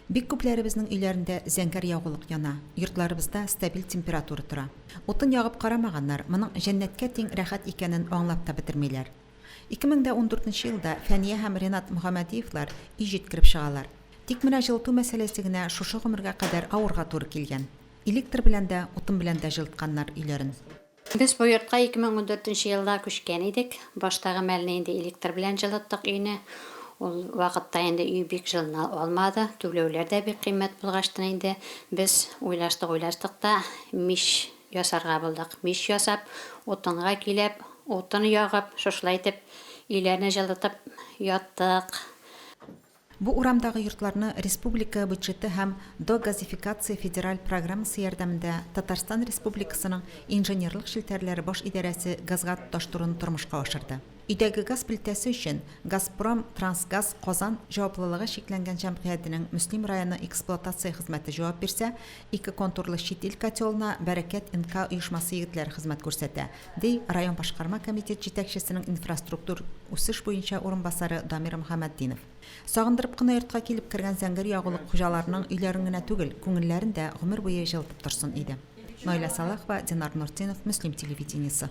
Бик күпләребезнең өйләрендә зәңгәр ягулык яна, йортларыбызда стабиль температура тора. Утын ягып карамаганнар, моның җәннәткә тиң рәхәт икәнен аңлап та бетермиләр. 2014 нче елда Фәния һәм Ренат Мөхәммәдиевлар өй җиткереп чыгалар. Тик менә җылыту мәсьәләсе генә шушы гомергә кадәр авырга туры килгән. Электр белән дә, утын белән дә җылытканнар өйләрен. Без бу йортка 2014 нче елда күчкән идек. Баштагы мәлне инде электр белән җылыттык өйне. Ул вакытта инде өй бик җылына алмады. Түләүләр дә бик кыйммәт булгачтын инде без уйлаштык-уйлаштык та мич ясарга булдык. Мич ясап, утынга көйләп, утын ягып, шушылай итеп өйләрне җылытып яттык. Бу урамдагы йортларны республика бюджеты һәм Догазификация федераль программасы ярдәмендә Татарстан Республикасының Инженерлык челтәрләре баш идарәсе газга тоташтыруны тормышка ашырды. Өйдәге газ плитәсе өчен Газпром трансгаз Казан җаваплылыгы чикләнгән җәмгыятенең Мөслим районы эксплуатация хезмәте җавап бирсә, ике контурлы чит ил котелына Бәрәкәт НК оешмасы егетләре хезмәт күрсәтә, ди район башкарма комитет җитәкчесенең инфраструктур үсеш буенча урынбасары Дамир Мөхәммәтдинов. Сагындырып кына йортка килеп кергән зәңгәр ягулык хуҗаларының өйләрен генә түгел, күңелләрен дә гомер буе җылытып торсын иде. Наилә Сәлахова, Динар Нуртдинов, Мөслим телевидениесе.